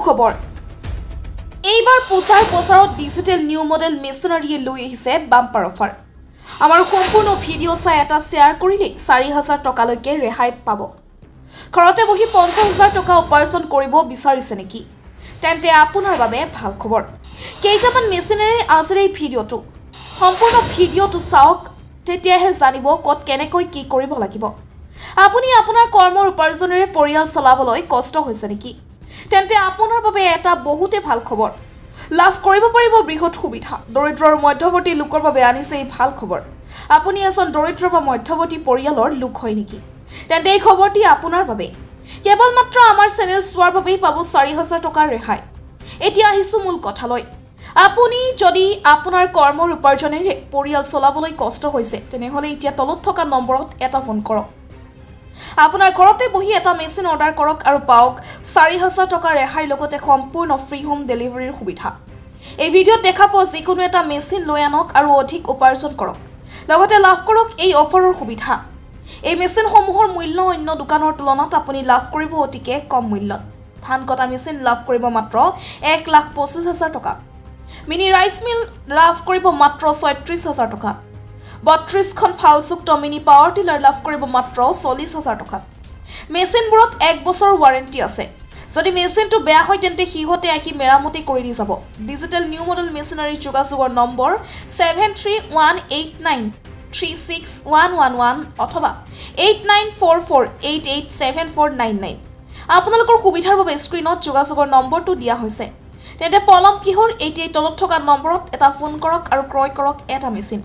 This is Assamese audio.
সুখবৰ। এইবাৰ পূজাৰ বজাৰত ডিজিটেল নিউ মডেল মেচিনাৰীয়ে লৈ আহিছে বাম্পাৰ অফাৰ। আমাৰ সম্পূৰ্ণ ভিডিঅ' চাই এটা শ্বেয়াৰ কৰিলেই 4000 টকালৈকে ৰেহাই পাব। ঘৰতে বহি 50,000 টকা উপাৰ্জন কৰিব বিচাৰিছে নেকি? তেন্তে আপোনাৰ বাবে ভাল খবৰ। কেইটামান মেচিনেৰে আজিৰ এই ভিডিঅ'টো। সম্পূৰ্ণ ভিডিঅ'টো চাওক, তেতিয়াহে জানিব ক'ত কেনেকৈ কি কৰিব লাগিব। আপুনি আপোনাৰ কৰ্মৰ উপাৰ্জনেৰে পৰিয়াল চলাবলৈ কষ্ট হৈছে নেকি? তেন্তে আপোনাৰ বাবে এটা বহুতে ভাল খবৰ। লাভ কৰিব পাৰিব বৃহৎ সুবিধা। দৰিদ্ৰ আৰু মধ্যৱৰ্তী লোকৰ বাবে আনিছে এই ভাল খবৰ। আপুনি এজন দৰিদ্ৰ বা মধ্যৱৰ্তী পৰিয়ালৰ লোক হয় নেকি? তেন্তে এই খবৰটি আপোনাৰ বাবে। কেৱল মাত্ৰ আমাৰ চেনেল চোৱাৰ বাবেই পাব 4000 টকাৰ ৰেহাই। এতিয়া আহিছোঁ মূল কথালৈ। আপুনি যদি আপোনাৰ কৰ্মৰ উপাৰ্জনেৰে পৰিয়াল চলাবলৈ কষ্ট হৈছে, তেনেহ'লে এতিয়া তলত থকা নম্বৰত এটা ফোন কৰক। আপোনাৰ ঘৰতে বহি এটা মেচিন অৰ্ডাৰ কৰক আৰু পাওক 4000 টকাৰ ৰেহাইৰ লগতে সম্পূৰ্ণ ফ্ৰী হোম ডেলিভাৰীৰ সুবিধা। এই ভিডিঅ'ত দেখা পোৱা যিকোনো এটা মেচিন লৈ আনক আৰু অধিক উপাৰ্জন কৰক, লগতে লাভ কৰক এই অফাৰৰ সুবিধা। এই মেচিনসমূহৰ মূল্য অন্য দোকানৰ তুলনাত আপুনি লাভ কৰিব অতিকে কম মূল্যত। ধান কটা মেচিন লাভ কৰিব মাত্ৰ 1,25,000 টকাত। মিনি ৰাইচ মিল লাভ কৰিব মাত্ৰ 36,000 টকাত। 32খন ফালযুক্ত মিনি পাৱাৰ টিলাৰ লাভ কৰিব মাত্ৰ 40,000 টকাত। মেচিনবোৰত এক বছৰৰ ৱাৰেণ্টি আছে। যদি মেচিনটো বেয়া হয়, তেন্তে সিহঁতে আহি মেৰামতি কৰি দি যাব। ডিজিটেল নিউ মডেল মেচিনাৰীৰ যোগাযোগৰ নম্বৰ 7318936111 অথবা 8944887499। আপোনালোকৰ সুবিধাৰ বাবে স্ক্ৰীণত যোগাযোগৰ নম্বৰটো দিয়া হৈছে। তেন্তে পলম কিহৰ? এতিয়াই তলত থকা নম্বৰত এটা ফোন কৰক আৰু ক্ৰয় কৰক এটা মেচিন।